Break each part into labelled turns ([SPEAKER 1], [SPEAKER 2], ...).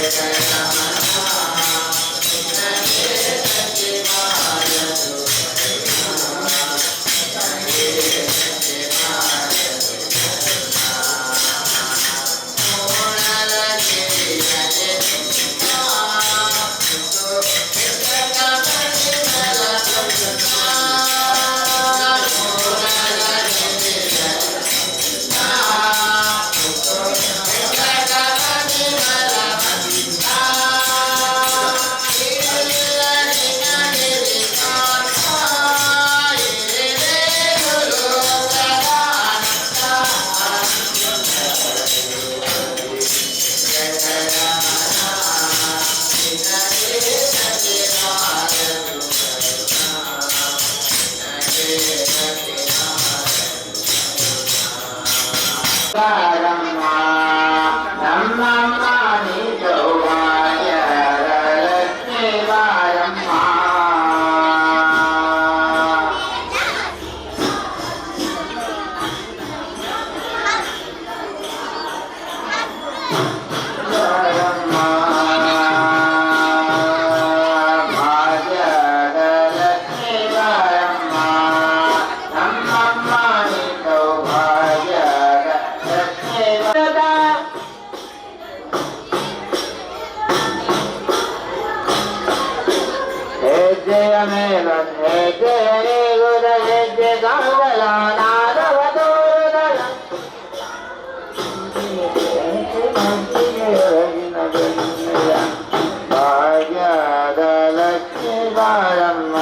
[SPEAKER 1] ಭಾಗ್ಯದ ಲಕ್ಷ್ಮೀ ಬಾರಮ್ಮ.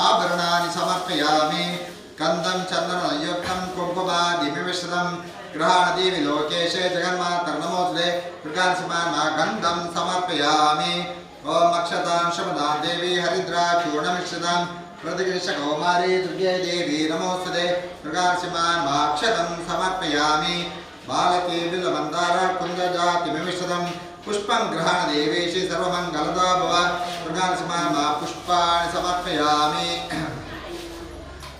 [SPEAKER 1] आभरणानि समर्पयामि। गन्धं चन्दनयुक्तं कुङ्कुमादिमिश्रितं गृहाण देवी लोकेशे जगन्मातर्नमोस्तुते दुर्गानृसिंहाय गन्धं समर्पयामि। ॐ अक्षतां शमदां देवी हरिद्रा चूर्णमिश्रितां प्रतिगृह्य दुर्गे देवी नमोस्तुते दुर्गानृसिंहाय अक्षतं समर्पयामि। बालके बिल्वमन्दार कुन्दजातिमिश्रितं पुष्पं गृहाण देवेशि सर्वमङ्गलदा भव दुर्गानृसिंहाय पुष्पाणि समर्पयामि।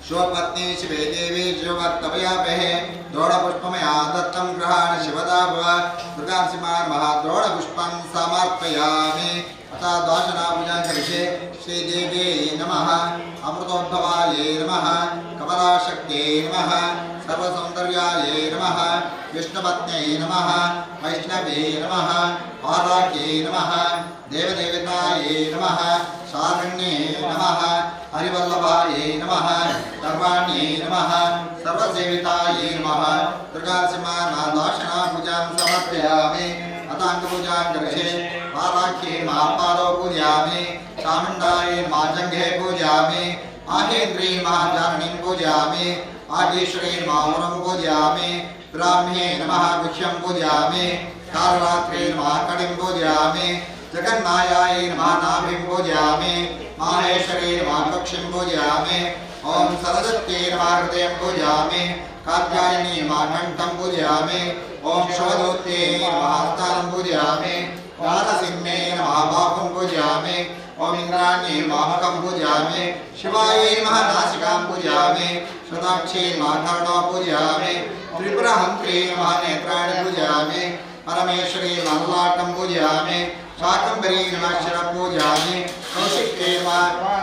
[SPEAKER 1] शिवपत्नी शिवे देवी शिवभक्तभयापहे द्रोणपुष्पमया दत्तं गृहाण शिवदा भव दुर्गानृसिंहाय महाद्रोणपुष्पं समर्पयामि। अतः द्वाशना पूजां करिष्ये। श्रीदेव्यै नमः, अमृतोद्भवायै नमः, कमलाशक्त्यै नमः, सर्वसौन्दर्यायै नमः, विष्णुपत्न्यै नमः, वैष्णव्यै नमः, वाराख्यै नमः, देवदेवतायै नमः, शारण्यै नमः, हरिवल्लभायै नमः, सर्वाण्यै नमः, सर्वसेवितायै नमः। दुर्गानृसिंहाय द्वाशना पूजां समर्पयामि। अतः अङ्गपूजां करिष्ये। वाराख्यै महापादौ पूजयामि, चामुण्डायै महाजङ्घे पूजयामि, आहेन्द्री महाजारणीं पूजयामि, आगीश्वरी मामुरं पूजयामि, ब्राह्म्ये नमः गुह्यं पूजयामि, कालरात्रे नमः कटिं पूजयामि, जगन्मायायै नमः नाभिं पूजयामि, माहेश्वरी नमः कक्षिं पूजयामि, ॐ सरस्वत्यै नमः हृदयं पूजयामि, कात्यायनी नमः कण्ठं पूजयामि, ॐ शिवदूत्यै नमः स्थानं पूजयामि, नारसिंहे नमः बाहुं पूजयामि, ॐ इन्द्राण्यै नमः पूजयामि, शिवायै नमः नासिकां पूजयामि, शताक्षी नमः कर्णौ पूजयामि, त्रिपुरहन्त्रे नमः नेत्राणि पूजयामि, परमेश्वरी नमः ललाटं पूजयामि, शाकम्भरी नमः शिरः पूजयामि, कौशिक्यै नमः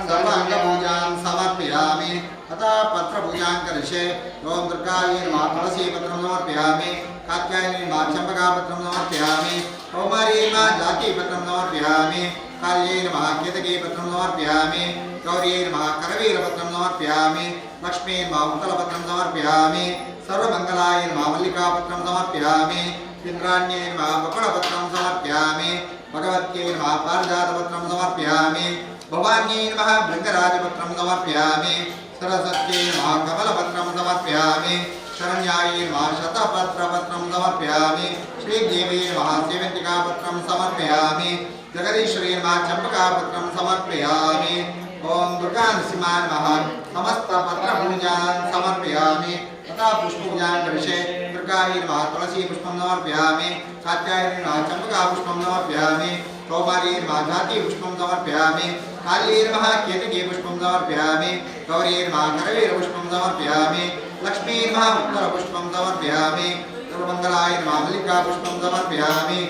[SPEAKER 1] सर्वाङ्गपूजां समर्पयामि। अतः पत्रपूजां करिष्ये। ॐ दुर्गायै नमः तुलसीपत्रं समर्पयामि, कात्यायनी नमः चम्पकापत्रं समर्पयामि, कौमार्यै नमः जातीपत्रं समर्पयामि, काल्यै नमः केतकीपत्रं समर्पयामि, गौर्यै नमः करवीरपत्रं समर्पयामि, लक्ष्मी नमः उत्तलपत्रं समर्पयामि, सर्वमङ्गलाय नमः मल्लिकापत्रं समर्पयामि, इन्द्राण्यै नमः बकुलपत्रं समर्पयामि, भगवत्यै नमः पारिजातपत्रं समर्पयामि, भवान्यै नमः भृङ्गराजपत्रं समर्पयामि, सरस्वत्यै नमः कमलपत्रं समर्पयामि, शरण्यायै नमः शतपत्रपत्रं समर्पयामि, श्रीदेवी नमः सेवन्तिकापत्रं समर्पयामि, जगदीश्वरी नमः चम्पकापत्रं समर्पयामि। ॐ दुर्गानृसिंहाय नमः समस्तपत्रपूजां समर्पयामि। तथा पुष्पपूजां करिष्ये। दुर्गायै नमः तुलसीपुष्पं समर्पयामि, कात्यायनी नमः चम्पकापुष्पं समर्पयामि, कौमार्यै नमः जातीपुष्पं समर्पयामि, काल्यै नमः केतकीपुष्पं समर्पयामि, गौर्यै नमः करवीरपुष्पं समर्पयामि, लक्ष्मी नमः उत्तरपुष्पं समर्पयामि, सर्वमङ्गलाय नमः मल्लिकापुष्पं समर्पयामि,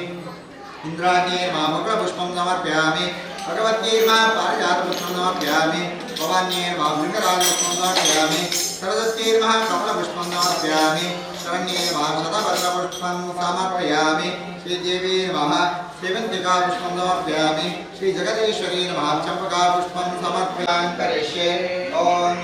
[SPEAKER 1] इन्द्राण्यै नमः मुकुलपुष्पं समर्पयामि, भगवत्यै नमः पारिजातपुष्पं समर्पयामि, भवान्यै नमः भृङ्गराजपुष्पं समर्पयामि, सरस्वत्यै नमः कमलपुष्पं समर्पयामि, शरण्यै नमः शतपत्रपुष्पं समर्पयामि, श्रीदेवी नमः सेवन्तिकापुष्पं समर्पयामि, श्रीजगदीश्वरी नमः चम्पकापुष्पं समर्पयामि करिष्ये। ॐ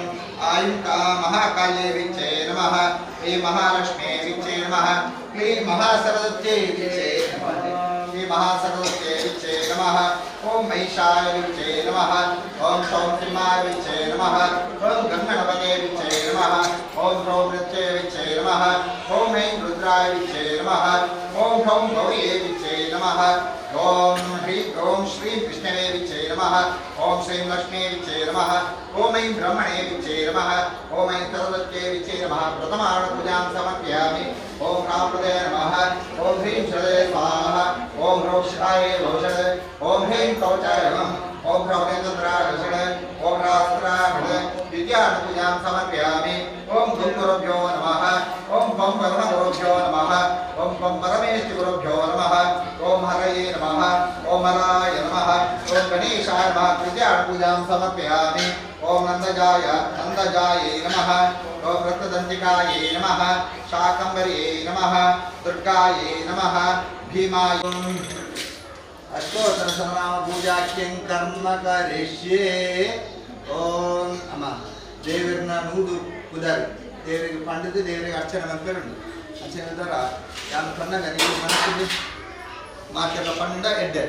[SPEAKER 1] आयुका महाकाल्यै विच्चे नमः, श्री महालक्ष्मी विच्चे नमः, क्लीं महासरस्वत्यै विच्चे नमः, श्री महासरस्वत्यै विच्चे नमः, ॐ महिषाय विच्चे नमः, ॐ सौं सिंहाय विच्चे नमः, ॐ गंगणपते विच्चे नमः, ॐ ह्रौं नृत्ये विच्चे नमः, ॐ ह्रीं रुद्राय विच्चे नमः, ॐ ह्रौं गौर्यै विच्चे नमः, ॐ ह्रीं ॐ श्रीं विष्णवे विच्चे नमः, ॐ श्रीं लक्ष्मी विच्चे नमः, ॐ ऐं ब्रह्मणे विच्चे नमः, ॐ ऐं सरस्वत्यै विच्चे नमः। प्रथमारणपूजां समर्पयामि। ॐ रामप्रदये नमः, ॐ ह्रीं शरदे स्वाहा, ॐ ह्रौं शिवाय भूषण, ॐ ह्रीं कवचाय नमः, ॐ ह्रौं नेत्रद्राय भूषण, ॐ रास्त्राय भूषण। द्वितीयार्णपूजां समर्पयामि। ॐ गुरुभ्यो नमः, ॐ पं वरुणगुरुभ्यो नमः, ॐ पं परमेष्टिगुरुभ्यो नमः, ॐ हरये नमः, ॐ हराय नमः, ॐ गणेशाय नमः। तृतीयार्णपूजां समर्पयामि। ॐ नन्दजाय नन्दजायै नमः, ॐ रक्तदन्तिकायै नमः, शाकम्भर्यै नमः, दुर्गायै नमः, भीमाय। अष्टोत्तरशतनाम पूजाख्यं कर्म करिष्ये। ಓಂ ಅಮ್ಮ ದೇವರನ್ನ ನೂದು ಪುದಾರಿ ದೇವರಿಗೆ ಪಂಡಿತು ದೇವರಿಗೆ ಅರ್ಚನೆ ಮಲ್ಪೆರುಂಡು ಅರ್ಚನೆ ಮಲ್ತಾರ ಯಾನ್ ಪನ್ನಗ ನೀವು ಮನಸ್ಸಿಗೆ ಮಾತೆಲ್ಲ ಪಂಡ ಎಡ್ಡೆ.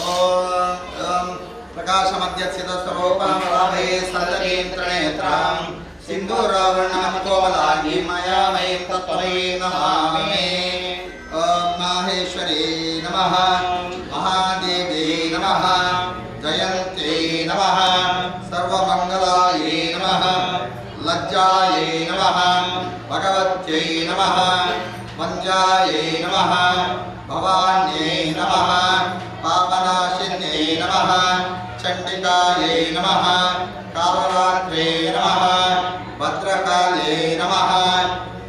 [SPEAKER 1] ಓಂ ಓಂ ಪ್ರಕಾಶಮಧ್ಯಸ್ಥಿತ ಸ್ವರೂಪಾಂ ರಾಧೇ ಸಲ್ಲಗೇಂದ್ರನೇತ್ರಾಂ सिन्दूरावर्णं कोमलाङ्गीं मायामयीं तत्त्वमयीं नमामि। ॐ माहेश्वरी नमः, महादेवी नमः, जयन्त्यै नमः, सर्वमङ्गलायै नमः, लज्जायै नमः, भगवत्यै नमः, वन्द्यायै नमः, भवान्यै नमः, पापनाशिन्यै नमः, चण्डिकायै नमः, कालरात्र्यै नमः, भद्रकाल्यै नमः,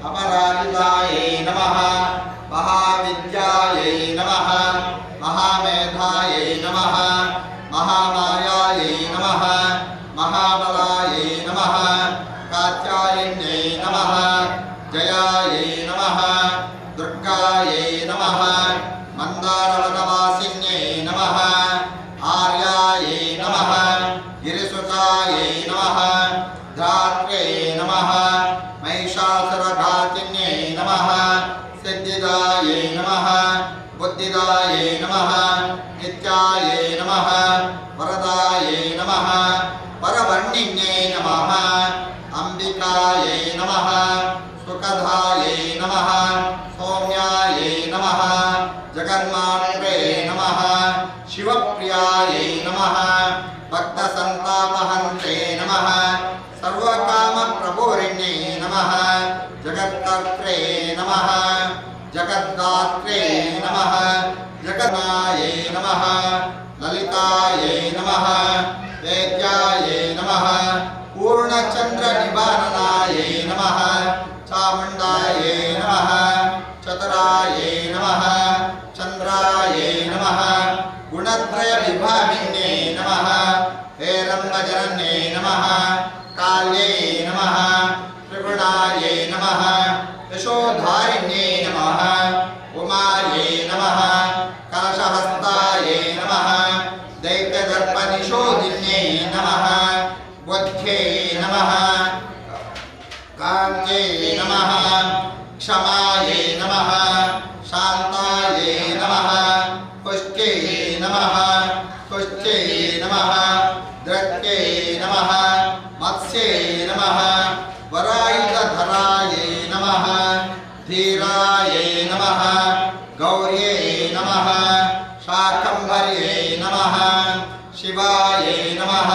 [SPEAKER 1] अपराजितायै नमः, महाविद्यायै नमः, महामेधायै नमः, महामायायै नमः, महाबलायै नमः, कात्यायन्यै नमः, जयायै नमः, दुर्गायै नमः, मन्दारवनवासिन्यै नमः, आर्यायै नमः, गिरिसुतायै नमः, धात्र्यै नमः, महिषासुरघातिन्यै नमः, सिद्धिदायै नमः, बुद्धिदायै नमः, नित्यायै नमः, वरदायै नमः, परवर्णिन्यै नमः, अंबिकायै नमः, सुखदायै नमः, सौम्यायै नमः, जगन्मात्रे नमः, शिवप्रियायै नमः, भक्तसन्तापहन्त्रे नमः, सर्वकामप्रभूरिण्यै नमः, जगत्कर्त्रे नमः, जगद्दात्रे नमः, जगन्नायै नमः, ललितायै नमः, वेद्यायै नमः, पूर्णचन्द्रनिवारणायै नमः, चामुण्डायै नमः, चतुरायै नमः, चन्द्रायै नमः, गुणत्रयविभागिन्यै नमः, हेरम्बजनन्यै नमः, काल्यै नमः, त्रिगुणायै नमः, यशोधारिण्यै नमः, उमायै नमः, कलशहस्तायै नमः, दैत्यदर्पनिषोदिन्यै नमः, बुद्ध्यै नमः, कान्त्यै नमः, क्षमायै नमः, शान्तायै नमः, पुष्ट्यै नमः, तुष्ट्यै नमः, द्रक्यै नमः, मत्स्यै नमः, वरायुधधरायै नमः, धीरायै नमः, गौर्यै नमः, शाकम्भर्यै नमः, शिवायै नमः,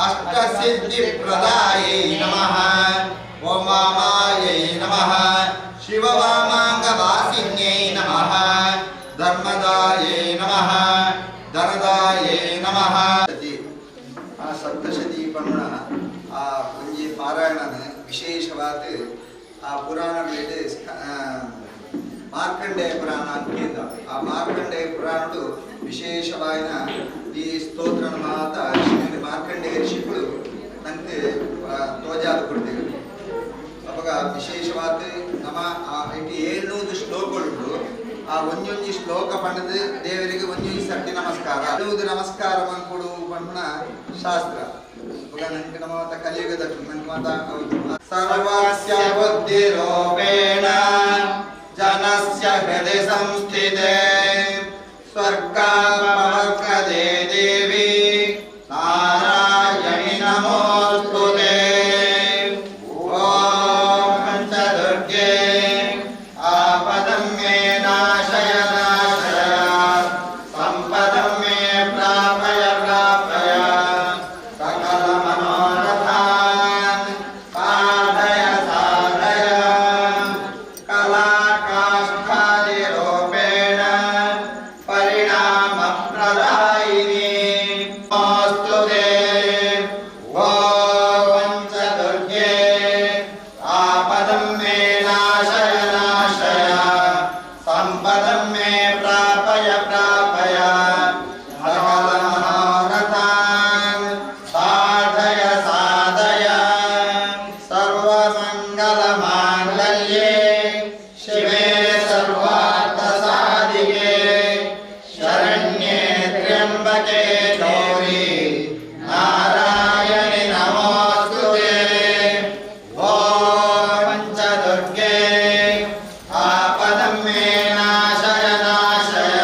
[SPEAKER 1] अष्टसिद्धिप्रदायै नमः, ॐ वामायै नमः, शिववामाङ्गवासिन्यै नमः, धर्मदायै नमः, धनदायै नमः। ಆ ಸಪ್ತಶತಿ ಪನ್ನುಣ ಆ ಒಂಜಿ ಪಾರಾಯಣನ ವಿಶೇಷವಾದ ಆ ಪುರಾಣಗಳಲ್ಲಿ ಮಾರ್ಕಂಡೇಯ ಪುರಾಣ ಅಂತ. ಆ ಮಾರ್ಕಂಡೇಯ ಪುರಾಣಡು ವಿಶೇಷವಾದ ಈ ಸ್ತೋತ್ರನ ಮಾತ ಶ್ರೀ ಮಾರ್ಕಂಡೇಯ ಋಷಿಗಳು ನಂಗೆ ತೋಜಾದ ಕೊಡ್ತೀವಿ. ಅವಾಗ ವಿಶೇಷವಾದ ನಮ್ಮ ಇಟ್ಟು 700 ಶ್ಲೋಕಗಳು. ಆ ಒಂಜೊಂಜಿ ಶ್ಲೋಕ ಪಂಡದು ದೇವರಿಗೆ ಒಂಜೊಂಜಿ ಸರ್ತಿ ನಮಸ್ಕಾರ, 700 ನಮಸ್ಕಾರ ಮನ್ಕೊಡು ಪಂಡ ಶಾಸ್ತ್ರ. ಅವಾಗ ನಂಗೆ ನಮ್ಮ ಮಾತ ಕಲಿಯುಗದ ನಂಗೆ ಮಾತ ಸರ್ವಸ್ಯ ಬುದ್ಧಿರೂಪೇಣ ಜನಸ್ಯ ಹೃದಯ ಸಂಸ್ಥಿತೆ ಸ್ವರ್ಗಾಪವರ್ಗದೆ ದೇವಿ ನಾರಾಯಣಿ ನಮೋಸ್ತುತೆ. ಓಂ ಪಂಚದುರ್ಗೆ ಆಪದಂ ಮೇ ನಾಶಯ ನಾಶಯ, ಸಂಪದಂ ಮೇ ಪ್ರಾಪಯ ಪ್ರಾಪಯ, ಸಕಲ ಮನೋರಥಾನ್ ಸಾಧಯ ಸಾಧಯ, ಕಲಾಕಾಷ್ಠಾದಿರೂಪೇಣ ಪರಿಣಾಮಪ್ರದಾಯಿನಿ ನಮೋಸ್ತುತೆ. ಓಂ ಪಂಚದುರ್ಗೆ ಆಪದಂ ಮೇ ನಾಶಯ ನಾಶಯ, ಸಂಪದಂ ಮೇ ಪ್ರಾಪಯ ಪ್ರಾಪಯ, ಸಕಲ ಮನೋರಥಾನ್ ಸಾಧಯ ಸಾಧಯ, ಸರ್ವಮಂಗಲಮಾಂಗಲ್ಯೆ ಶಿವೆ ಸರ್ವಾರ್ಥಸಾಧಿಕೆ ಶರಣ್ಯೇ ತ್ರ್ಯಂಬಕೆ ಗೌರಿ ನಾರಾಯಣಿ ನಮೋಸ್ತುತೆ. ಓಂ ಪಂಚದುರ್ಗೆ ಆಪದಂ ಮೇ ನಾಶಯ ನಾಶಯ,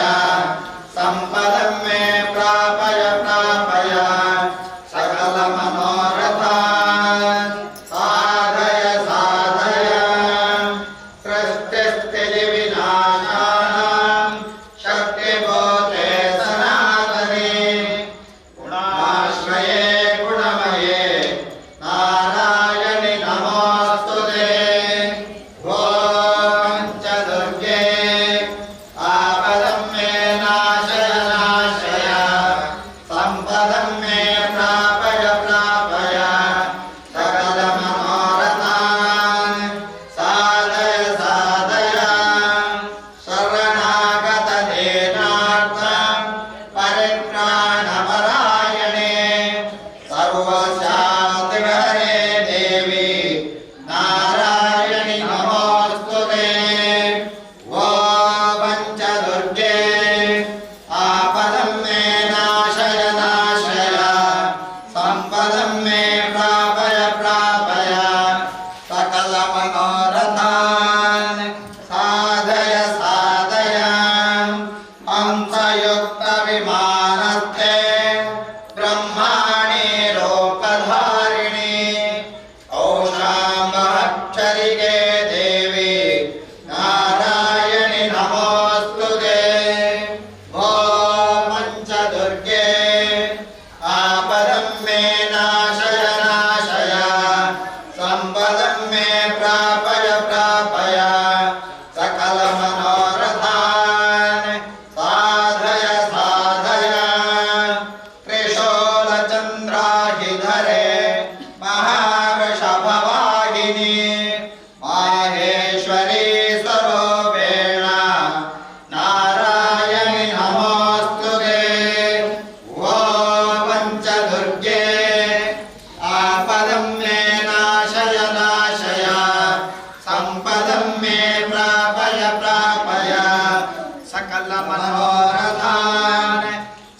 [SPEAKER 2] सकलमनोरथान्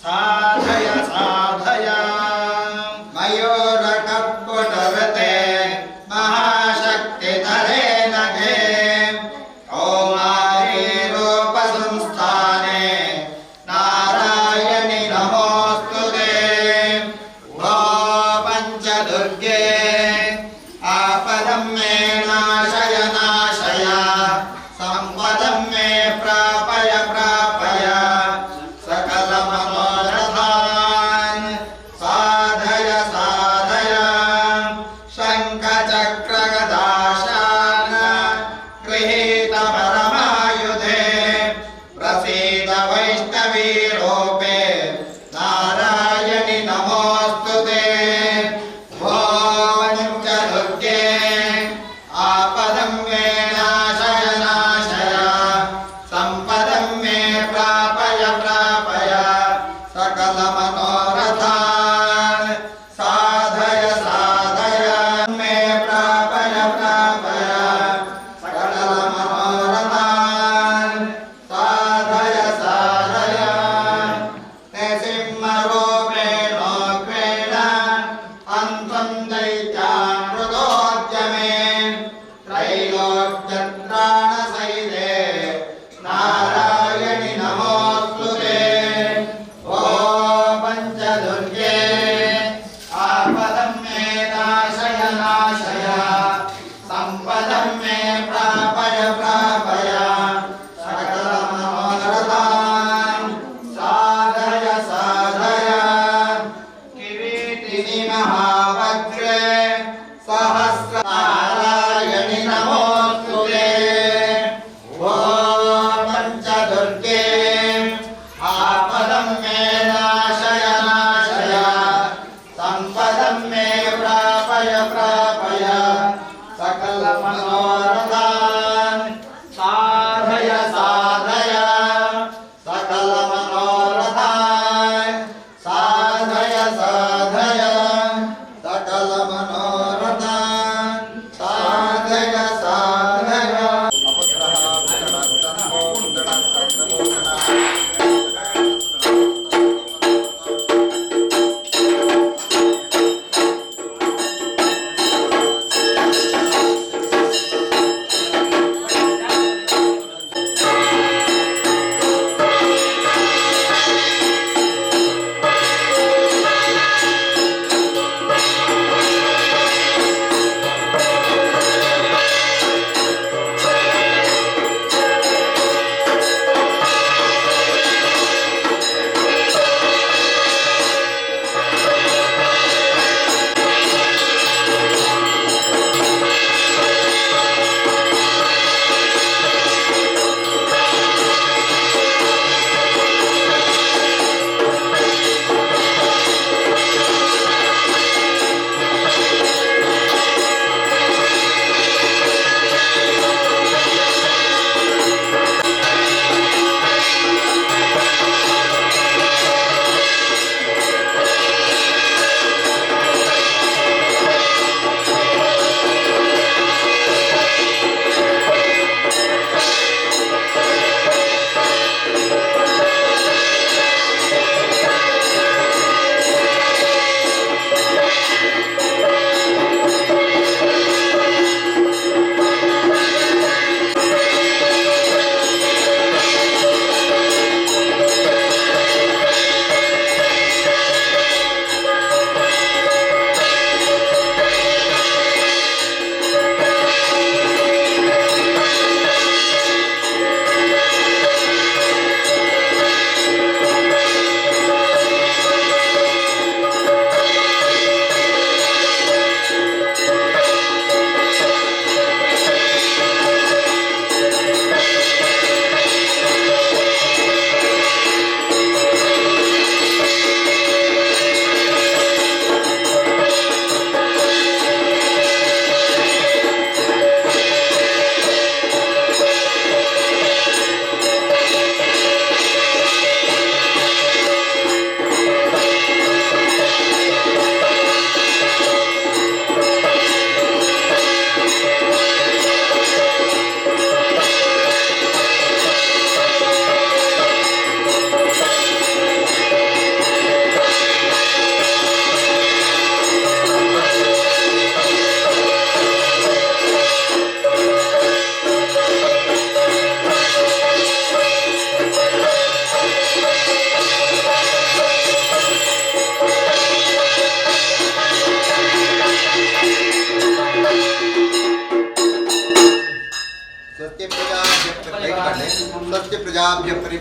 [SPEAKER 2] साधय साधय।
[SPEAKER 1] मयूरकप्पुटवृते महाशक्तिधरे नघे कौमारीरूपसंस्थाने नारायणि नमोऽस्तु ते। भो पञ्चदुर्गे आपदं मे नाशय नाशय सम्पदं मे प्रापय प्रापय सकलमनोरथान् साधय साधय। शङ्खचक्रगदाशान गृहीत परमायुधे प्रसीद वैष्णवीरूपे नारायणि नमोऽस्तु ते। भो पञ्चदुर्गे आपदं मे नाशय नाशय सम्पदं मे प्रापय प्रापय सकलमनोरथान् साधय साधय मे प्रापय प्रापय सकलमनोरथान् साधय साधय।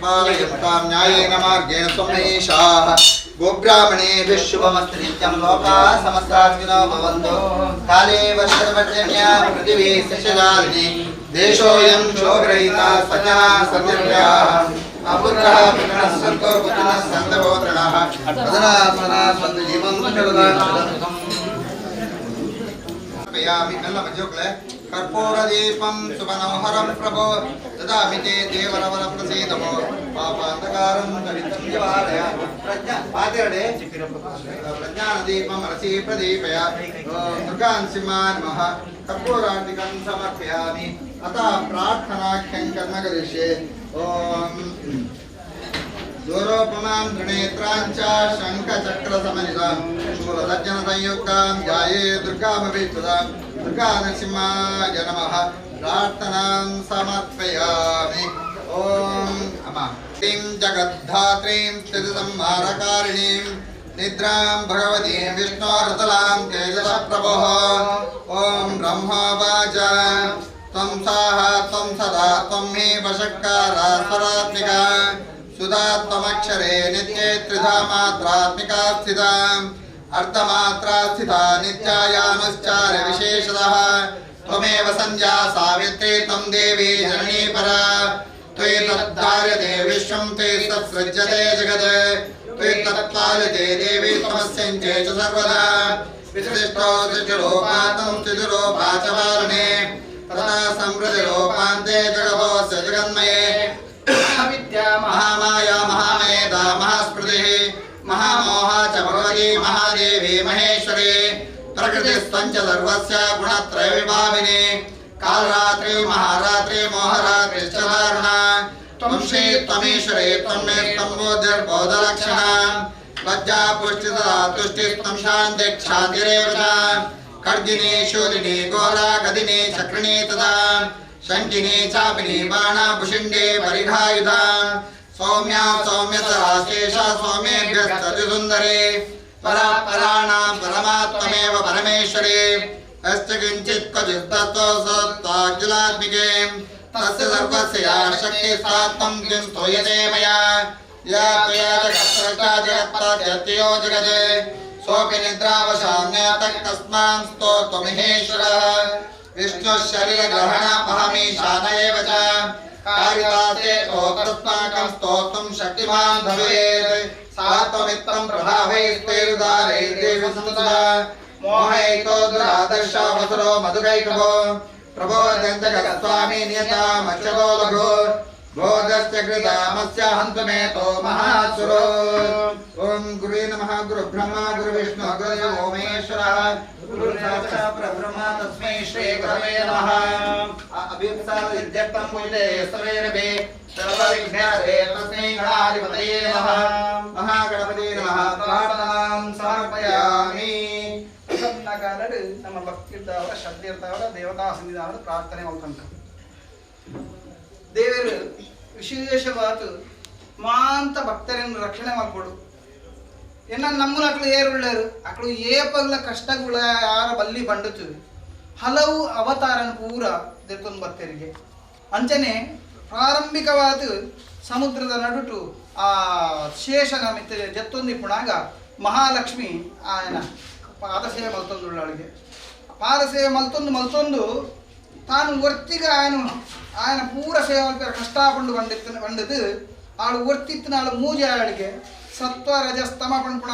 [SPEAKER 1] परिपालयन्तां न्यायेन मार्गेण स्वमहेशाः गोब्राह्मणेभ्यः शुभमस्तु नित्यं लोकाः समस्ताः सुखिनो भवन्तु। काले वर्षपर्जन्या पृथिवी शशिलालिनी देशोऽयं शोभरहितः सजना सत्यव्याः अपुत्रः पुत्रः सन्तो पुत्रिणः सन्तपौत्रिणः सदना सदा सन्तु जीवन्तु शरदां समर्पयामि। मेल्ल मज्जोक्ले कर्पूरदीपं सुमनोहरं प्रभो ददामि ते देवरवर प्रसीदमो पापान्धकारं दरिद्रं निवारय प्रज्ञा पातिरडे प्रज्ञानदीपं रसि प्रदीपय। दुर्गां सिंहा नमः। कर्पूरार्तिकं समर्पयामि। अतः प्रार्थनाख्यं कर्म करिष्ये। ॐ दूरोपमां त्रिनेत्रां च शङ्खचक्रसमनितां शूलसज्जनसंयुक्तां ध्याये दुर्गामभीष्टदां दुर्गा नरसिंहाय नमः। प्रार्थनां समर्पयामि। ॐ अमा क्लीं जगद्धात्रीं स्थितिसंहारकारिणीं निद्रां भगवतीं विष्णोर्तलां तेजसः प्रभोः। ॐ ब्रह्मोवाच त्वं साहा त्वं सदा त्वं हि वषट्कारा स्वरात्मिका सुधा त्वमक्षरे नित्ये त्रिधा मात्रात्मिका स्थिता अर्धमात्रा स्थिता नित्यायानुश्चार विशेषतः त्वमेव संध्या सावित्री त्वं देवी जननी परा त्वयि तद्धार्यते विश्वं त्वयि तत्सृज्यते जगत् त्वयि तत्पाल्यते देवी त्वमस्यञ्चे च सर्वदा विसृष्टो सृष्टिरूपा त्वं स्थितिरूपा च वारुणे तथा संवृतिरूपान्ते जगतोऽस्य जगन्मये महामाया महामेधा महास्मृतिः महामोहा च भगवती महादेवी महेश्वरी प्रकृतिस्त्वं च सर्वस्य गुणत्रयविभाविनी कालरात्रि महारात्रि मोहरात्रिश्च दारुणा त्वं श्री त्वमीश्वरी त्वं मे त्वं बोधिर्बोधलक्षणा लज्जा पुष्टितदा तुष्टिस्त्वं शान्ति क्षान्तिरेव च खड्गिनी शूलिनी घोरा गदिनी चक्रिणी तदा शङ्किनी चापिनी बाणा भुषिण्डे परिघायुधा सौम्या सौम्यतरा शेषा सौम्येभ्यस्ततिसुन्दरे परा पराणां परमात्ममेव परमेश्वरे अस्य किञ्चित् क्वचित् सत्त्वाखिलात्मिके तस्य सर्वस्य या शक्तिः सा त्वं किं स्तूयते मया या त्वया जगत्सृष्टा जगत्पत्ययो जगत् सोऽपि निद्रावशान्यतः कस्मान् स्तोतुमहेश्वरः विष्णुशरीरग्रहणमहमीशान एव च कारिताते तस्माकं स्तोतुं शक्तिमान् भवेत् सा त्वमित्थं प्रभावैस्तैरुदारैर्देवि संसदा मोहयितो दुरादर्शावसरो मधुकैकभो प्रबोधन्तजगत्स्वामी नियतामच्युतो लघु बोधस्य कृतामस्य हन्तु मेतो महासुरो। ॐ गुरुवे नमः। गुरुब्रह्मा गुरुविष्णु गुरुदेवो महेश्वरः गुरुसाक्षात् परब्रह्म तस्मै श्री गुरवे नमः। अभीप्सासिद्ध्यर्थं पूजये सर्वैरपि सर्वविघ्नहरे तस्मै गणाधिपतये नमः। महागणपतये नमः। प्रार्थनां समर्पयामि।
[SPEAKER 2] ಪ್ರಸನ್ನ ನಮ್ಮ ಭಕ್ತಿ ಇರ್ತಾವರ ಶ್ರದ್ಧೆ ಇರ್ತಾವರ ದೇವತಾ ಸನ್ನಿಧಾನದ ಪ್ರಾರ್ಥನೆ ಮಲ್ತಂಕ ದೇವರು ವಿಶೇಷವಾದ ಮಾಂತ ಭಕ್ತರನ್ನು ರಕ್ಷಣೆ ಮಾಡಿಕೊಡು. ಎನ್ನ ನಮ್ಮನ ಅಕ್ಳು ಏರುಳ್ಳರು ಅಕ್ಳು ಏಪಗ್ಲ ಕಷ್ಟಗಳ ಯಾರ ಬಲ್ಲಿ ಬಂಡುತ್ತು ಹಲವು ಅವತಾರನ ಪೂರ ದೆತ್ತೊಂದು ಭಕ್ತರಿಗೆ ಅಂಚನೆ ಪ್ರಾರಂಭಿಕವಾದ ಸಮುದ್ರದ ನಡುಟು ಆ ಶೇಷನ ಮಿತ್ತ ಜತ್ತೊಂದಿಪ್ಪುಣಾಗ ಮಹಾಲಕ್ಷ್ಮಿ ಆಯನ ಪಾದಸೇವೆ ಮಲ್ತೊಂದುಳ್ಳಳಿಗೆ ಪಾದಸೇವೆ ಮಲ್ತೊಂದು ಮಲ್ತೊಂದು ತಾನು ಒರ್ತಿಗ ಆಯನ ಆಯನ ಪೂರ ಸೇವೆ ಮಲ್ಪೆರ ಕಷ್ಟಪಂಡು ಬಂಡಿತ್ತು ಬಂಡದು ಆಳು ಒರ್ತಿತ್ತಿನಾಳು ಮೂಜಿ ಆಳಿಗೆ ಸತ್ವ ರಜಸ್ತಮ ಪಣ್ಪುಣ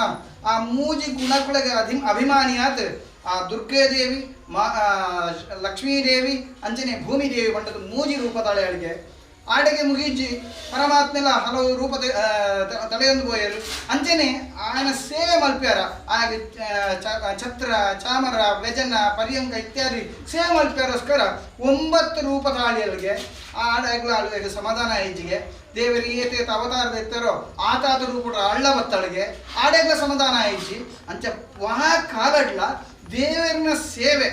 [SPEAKER 2] ಆ ಮೂಜಿ ಗುಣಕುಳಗೆ ಅಭಿಮಾನಿಯಾತ್ ಆ ದುರ್ಗಾದೇವಿ ಮಾ ಲಕ್ಷ್ಮೀದೇವಿ ಅಂಜನೆ ಭೂಮಿದೇವಿ ಬಂಡದು ಮೂಜಿ ರೂಪದಾಳೆ ಅಳಿಗೆ ಆಡೆಗೆ ಮುಗಿಜಿ ಪರಮಾತ್ಮೆಲ ಹಲವು ರೂಪ ತಲೆಯೊಂದು ಪೋಯರು ಅಂಚನೆ ಆಯನ ಸೇವೆ ಮಲ್ಪ್ಯಾರ ಆಗ ಛತ್ರ ಚಾಮರ ವ್ಯಜನ ಪರ್ಯಂಕ ಇತ್ಯಾದಿ ಸೇವೆ ಮಲ್ಪ್ಯಾರೋಸ್ಕರ 9 ರೂಪ ತಾಳಿಯರಿಗೆ ಆಡಗ್ಲ ಆಳುಗೆ ಸಮಾಧಾನ ಐಜಿಗೆ ದೇವರಿಗೆ ಏತೇತ ಅವತಾರದ ಎತ್ತಾರೋ ಆತಾದ ರೂಪದ ಅಳ್ಳ ಬತ್ತಳಿಗೆ ಆಡೆಗ್ಲ ಸಮಾಧಾನ ಐಜಿ ಅಂಚ ವಾ ಕಾಲಡ್ಲ ದೇವರನ ಸೇವೆ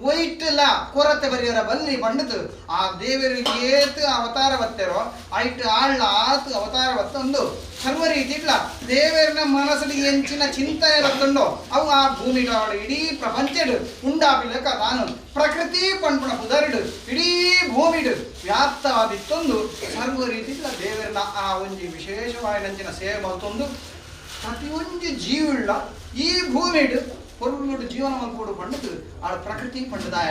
[SPEAKER 2] ಒಯ್ಟಲ ಕೊರತೆ ಬರಿಯರ ಬಲ್ಲಿ ಬಂಡದು ಆ ದೇವರಿಗೆ ಏತು ಅವತಾರ ಬತ್ತೇರೋ ಐಟ್ ಆಳ್ಳ ಆತು ಅವತಾರ ಬತ್ತೊಂದು ಸರ್ವ ರೀತಿ ಇಲ್ಲ ದೇವರನ ಮನಸ್ಸಲ್ಲಿ ಎಂಚಿನ ಚಿಂತನೆ ಬತ್ತುಂಡೋ ಅವು ಆ ಭೂಮಿಗಳ ಇಡೀ ಪ್ರಪಂಚಡು ಉಂಡಾಪಿಲಕ ತಾನು ಪ್ರಕೃತಿ ಪಣ್ಪುಣ ಪುದರಿಡು ಇಡೀ ಭೂಮಿಡು ವ್ಯಾಪ್ತವಾದಿತ್ತೊಂದು ಸರ್ವ ರೀತಿ ಇಲ್ಲ ದೇವರನ ಆ ಒಂಜಿ ವಿಶೇಷವಾದ ಸೇವೆ ಮಲ್ತೊಂದು ಪ್ರತಿಯೊಂದು ಜೀವಿಳ್ಳ ಈ ಭೂಮಿಡು ಪೊರ್ಲುಡು ಜೀವನ ಮಲ್ಪೊಡು ಪಂಡದು ಆ ಪ್ರಕೃತಿ ಪಂಡದಾಯ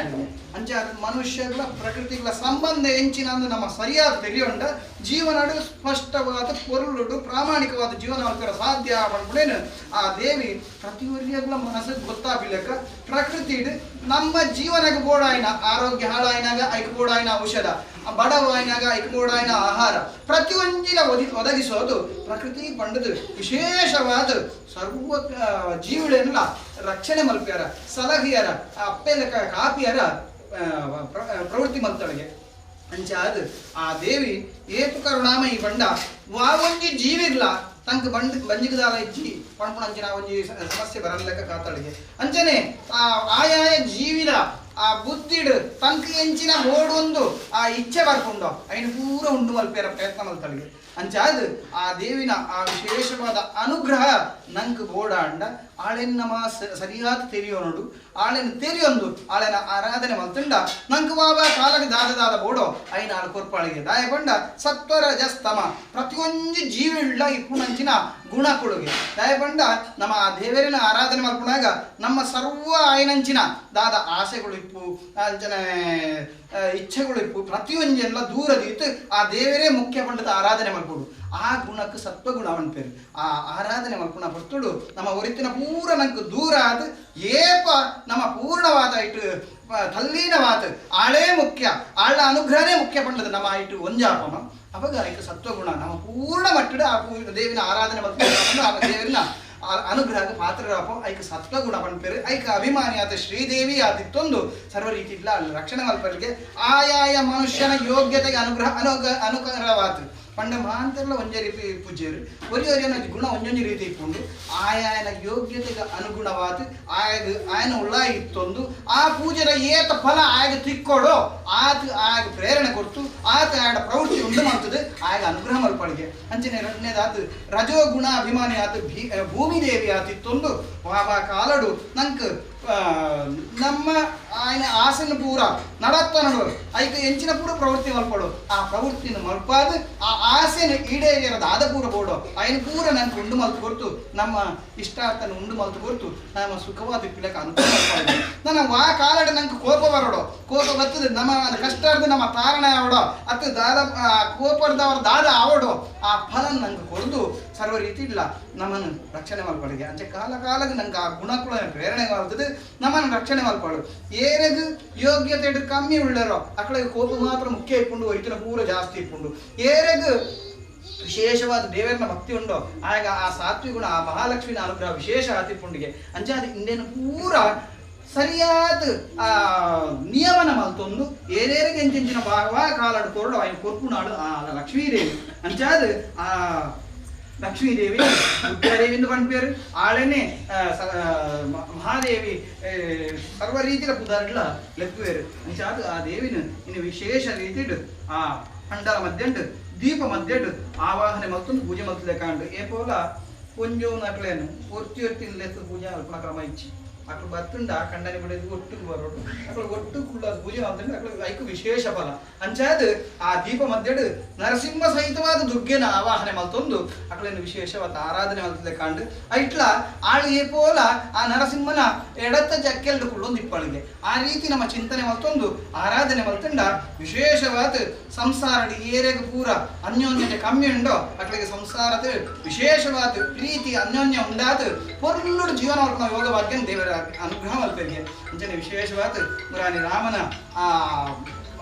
[SPEAKER 2] ಅಂಚ ಮನುಷ್ಯಗಳ ಪ್ರಕೃತಿಗಳ ಸಂಬಂಧ ಎಂಚಿನ ಅಂದು ನಮ್ಮ ಸರಿಯಾದ ತೆರಿಯೊಂಡ ಜೀವನಡು ಸ್ಪಷ್ಟವಾದ ಪೊರುಳುಡು ಪ್ರಾಮಾಣಿಕವಾದ ಜೀವನ ಮಲ್ಪೆರ ಸಾಧ್ಯ ಪಂಡ್ಬಿಡೇನು ಆ ದೇವಿ ಪ್ರತಿಯೊರಿಯಗಳ ಮನಸ್ಸಿಗೆ ಗೊತ್ತಾಪಿಲಕ್ಕ ಪ್ರಕೃತಿಡು ನಮ್ಮ ಜೀವನಕ್ಕೆ ಬೋಡಾಯಿನ ಆರೋಗ್ಯ ಹಾಳಾಯಿನಾಗ ಐಕ್ ಬೋಡಾಯಿನ ಔಷಧ ಬಡವಾಯಿನಾಗ ಐಕ್ ಬೋಡಾಯಿನ ಆಹಾರ ಪ್ರತಿಯೊಂಜಿಲ ಒದಗಿಸೋದು ಪ್ರಕೃತಿ ಪಂಡದು ವಿಶೇಷವಾದ ಸರ್ವ ಜೀವಿಳೆಲ್ಲ ರಕ್ಷಣೆ ಮಲ್ಪ್ಯಾರ ಸಲಹಿಯರ ಅಪ್ಪೆಲ ಕಾಪಿಯರ ಪ್ರವೃತ್ತಿ ಮಲ್ತಳಿಗೆ ಅಂಚಾದ ಆ ದೇವಿ ಏತು ಕರುಣಾಮಯಿ ಬಂಡ ವಾವೊಂಜಿ ಜೀವಿಗ್ಲ ತಂಕ ಬಂಡ್ ಬಂಜಿಗದಾಲ ಇಜ್ಜಿ ಪಣ್ಪುಣಂಚಿನ ಒಂಜಿ ಸಮಸ್ಯೆ ಬರಲೆಕ್ಕ ಕಾತಳಿಗೆ ಅಂಚನೆ ಆ ಆಯಾಯ ಜೀವಿನ ಆ ಬುದ್ಧಿಡು ತಂಕ ಎಂಚಿನ ಓಡೊಂದು ಆ ಇಚ್ಛೆ ಬರ್ಕೊಂಡು ಐನು ಪೂರ ಉಂಡು ಮಲ್ಪೇರ ಪ್ರಯತ್ನ ಮಲ್ತಳಿಗೆ ಅಂಚಾದ ಆ ದೇವಿನ ಆ ವಿಶೇಷವಾದ ಅನುಗ್ರಹ ನಂಗೆ ಬೋಡಾಂಡ ಆಳೆನ್ನ ಸರಿಯಾದ ತೆರಿಯೋನುಡು ಆಳೆನ ತೆರಿಯೊಂದು ಆಳೆನ ಆರಾಧನೆ ಮಲ್ತುಂಡ ನಂಗೆ ವಾವ ಕಾಲಕ್ಕೆ ದಾದ ದಾದ ಬೋಡೋ ಐನ ಆಳು ಕೊರ್ಪಾಳಿಗೆ ದಾಯಕೊಂಡ ಸತ್ವರಜಸ್ತಮ ಪ್ರತಿಯೊಂದು ಜೀವಿಳ್ಳ ಇಪ್ಪುಣಂಚಿನ ಗುಣ ಕೊಡುಗೆ ದಯಪಂಡ ನಮ್ಮ ಆ ದೇವರಿನ ಆರಾಧನೆ ಮಲ್ಪುಣಾಗ ನಮ್ಮ ಸರ್ವ ಆಯನಂಚಿನ ದಾದ ಆಸೆಗಳು ಇಪ್ಪು ಅಂಚನೆ ಇಚ್ಛೆಗಳು ಇಪ್ಪು ಪ್ರತಿಯೊಂಜೆಲ್ಲ ದೂರದಿತ್ತು ಆ ದೇವರೇ ಮುಖ್ಯ ಪಂಡದ ಆರಾಧನೆ ಮಲ್ಪುಡು ಆ ಗುಣಕ್ಕೆ ಸತ್ವಗುಣ ಅನ್ಪೇರು ಆ ಆರಾಧನೆ ಮಲ್ಪುಣ ಪರ್ತುಡು ನಮ್ಮ ಒರಿತಿನ ಪೂರ ನಂಗೆ ದೂರ ಆದ ಏಪ ನಮ್ಮ ಪೂರ್ಣವಾದ ಇಟ್ಟು ತಲ್ಲೀನವಾದ ಆಳೇ ಮುಖ್ಯ ಆಳ ಅನುಗ್ರಹನೇ ಮುಖ್ಯ ಪಂಡದ ನಮ್ಮ ಇಟ್ಟು ಒಂಜಾಪಮ ಅವಾಗ ಐಕ ಸತ್ವಗುಣ ನಮ್ಮ ಪೂರ್ಣ ಮಟ್ಟದ ಆ ದೇವಿನ ಆರಾಧನೆ ಮಲ್ಪುಣ ಆ ದೇವರಿನ ಅನುಗ್ರಹ ಪಾತ್ರರಾಪ ಐಕ ಸತ್ವಗುಣ ಪಂಪೇರು ಐಕ ಅಭಿಮಾನಿ ಆದ ಶ್ರೀದೇವಿ ಆದಿತ್ತೊಂದು ಸರ್ವ ರೀತಿ ಇಲ್ಲ ಅಲ್ಲಿ ರಕ್ಷಣೆ ಮಲ್ಪರಿಗೆ ಆಯಾಯ ಮನುಷ್ಯನ ಯೋಗ್ಯತೆಗೆ ಅನುಗ್ರಹ ಅನುಕರವಾತು ಪಂಡ ಮಾಂತೆಲ್ಲ ಒಂದೇ ರೀತಿ ಪೂಜ್ಯರು ಒರಿ ಒರಿಯನ ಗುಣ ಒಂಜೊಂಜಿ ರೀತಿ ಇಪ್ಪುಂಡು ಆಯಾಯನ ಯೋಗ್ಯತೆಗೆ ಅನುಗುಣವಾದ ಆಯಗ ಆಯನ ಉಳ್ಳ ಇತ್ತೊಂದು ಆ ಪೂಜೆದ ಏತ ಫಲ ಆಯಗ ತಿಕ್ಕೊಡೋ ಆತ ಆಯಗ ಪ್ರೇರಣೆ ಕೊಡ್ತು ಆತ ಆಯಡ ಪ್ರವೃತ್ತಿ ಉಂಡು ಮಾಡ್ತದೆ ಆಯಗ ಅನುಗ್ರಹ ಮಲ್ಪಳಿಗೆ ಅಂಚನೆ ಎರಡನೇದಾತು ರಜೋಗುಣ ಅಭಿಮಾನಿ ಆತ ಭೂಮಿದೇವಿ ಆತಿತ್ತೊಂದು ವಾವಾ ಕಾಲಡು ನಂಕ್ ನಮ್ಮ ಆಯನ ಆಸನ ಪೂರ ನಡತ್ತನಡು ಐಕ ಎಂಚಿನ ಪೂರ ಪ್ರವೃತ್ತಿ ಮಲ್ಪಡು ಆ ಪ್ರವೃತ್ತಿನ ಮಲ್ಪಾದ ಆ ಆಸೆನ ಈಡೇರಿಯರದ ಆದ ಪೂರ ಬೋಡು ಆಯನ ಪೂರ ನಂಗೆ ಉಂಡು ಮಲ್ತು ಕೊರ್ತು ನಮ್ಮ ಇಷ್ಟಾರ್ಥನ ಉಂಡು ಮಲ್ತು ಕೊರ್ತು ನಮ್ಮ ಸುಖವಾದ ಇಪ್ಪಿಲಕ್ಕೆ ಅನುಕೂಲ ಮಲ್ಪಾಡು ನನ್ನ ವಾ ಕಾಲಡು ನಂಗೆ ಕೋಪ ಬರೋಡು ಕೋಪ ಬರ್ತದೆ ನಮ್ಮ ಕಷ್ಟಾರ್ದ ನಮ್ಮ ತಾರಣ ಆವಡೋ ಅತ್ತು ದಾದ ಕೋಪರ್ದವ್ರ ದಾದ ಆವಡೋ ಆ ಫಲ ನಂಗೆ ಕೊಡ್ದು ಸರ್ವ ರೀತಿ ಇಲ್ಲ ನಮ್ಮನ್ನು ರಕ್ಷಣೆ ಮಲ್ಪಡಿಗೆ ಅಂಚೆ ಕಾಲ ಕಾಲಕ್ಕೆ ನಂಗೆ ಆ ಗುಣಕುಳ ಪ್ರೇರಣೆ ಮಾಡ್ತದೆ ನಮ್ಮನ್ನು ರಕ್ಷಣೆ ಮಲ್ಪಾಡು ಏನೆಗ್ ಯೋಗ್ಯತೆ ಕಮ್ಮಿ ಉಳ್ಳರೋ ಅಕಡೆಗೆ ಕೋಪ ಮಾತ್ರ ಮುಖ್ಯ ಇಟ್ಕೊಂಡು ಹೋಯ್ತಿನ ಪೂರ ಜಾಸ್ತಿ ಇಟ್ಕೊಂಡು ಏರೆಗ್ ವಿಶೇಷವಾದ ದೇವರನ್ನ ಭಕ್ತಿ ಉಂಡೋ ಆಗ ಆ ಸಾತ್ವಿ ಗುಣ ಆ ಮಹಾಲಕ್ಷ್ಮಿನ ಅನುಗ್ರಹ ವಿಶೇಷ ಆತಿಪುಂಡಿಗೆ ಅಂಚೆ ಅದು ಇಂದೇನು ಪೂರ ಸರಿಯಾದ ಆ ನಿಯಮನ ಮಲ್ತೊಂದು ಏರೇರಿಗೆ ಎಂಚಿನ ಭಾವ ಕಾಲಾಡು ಕೊರಡು ఆయన ಕೊರ್ಪುನಾಡು ಆ ಲಕ್ಷ್ಮೀದೇವಿ ಅಂಚಾದ ಆ ಲಕ್ಷ್ಮೀದೇವಿ ದುರ್ಗಾದೇವಿ ಎಂದು ಪನ್ಪೇರು ಆಳೆನೆ ಮಹಾದೇವಿ ಸರ್ವ ರೀತಿಯ ಪುದಾರ್ಗಳ ಲೆಪ್ಪುವೇರು ಅಂಚಾದ ಆ ದೇವಿನ ಇನ್ನು ವಿಶೇಷ ರೀತಿಡ್ ಆ ಪಂಡಲ ಮಧ್ಯಂಡು ದೀಪ ಮಧ್ಯಂಡು ಆವಾಹನೆ ಮಲ್ತೊಂದು ಪೂಜೆ ಮಲ್ತದೆ ಕಾಂಡು ಏಪೋಲ ಒಂಜೋ ನಕ್ಲೇನು ಒರ್ತಿ ಒರ್ತಿ ಲೆತ್ತು ಪೂಜೆ ಅಲ್ಪನ ಕ್ರಮ ಇಚ್ಚಿ ಅక్కడ ಬತ್ತುಂಡ ಕಂಡನಿ ಬಿಡೋದು ಒಟ್ಟು ಬರೋಡು ಅక్కడ ಒಟ್ಟು ಕುಳ್ಳ ಪೂಜೆ ಮಾಡ್ತಂದ್ರೆ ಅక్కడ ಐಕು ವಿಶೇಷ ಫಲ ಅಂಚಾದ ಆ ದೀಪ ಮಧ್ಯಡು ನರಸಿಂಹ ಸಹಿತವಾದ ದುರ್ಗೆನ ಆವಾಹನೆ ಮಲ್ತೊಂದು ಅಕ್ಕಳನ್ನು ವಿಶೇಷವಾದ ಆರಾಧನೆ ಮಲ್ತದೆ ಕಾಂಡು ಐಟ್ಲ ಆಳು ಏಪೋಲ ಆ ನರಸಿಂಹನ ಎಡತ್ತ ಜಕ್ಕೆಲ್ಡು ಕುಳ್ಳೊಂದು ಇಪ್ಪಳಿಗೆ ಆ ರೀತಿ ನಮ್ಮ ಚಿಂತನೆ ಮಲ್ತೊಂದು ಆರಾಧನೆ ಮಲ್ತಂಡ ವಿಶೇಷವಾದ ಸಂಸಾರ ಏರೆಗೆ ಪೂರ ಅನ್ಯೋನ್ಯತೆ ಕಮ್ಮಿ ಉಂಡೋ ಅಕ್ಕಳಿಗೆ ಸಂಸಾರದ ವಿಶೇಷವಾದ ಪ್ರೀತಿ ಅನ್ಯೋನ್ಯ ಉಂಡಾದ ಪೊರ್ಲುಡು ಜೀವನ ಯೋಗ ಭಾಗ್ಯ ದೇವರ ಅನುಗ್ರಹ ಮಲ್ಪೆಗೆ ಅಂಚನೆ ವಿಶೇಷವಾದ ಮುರಾನಿ ರಾಮನ ಆ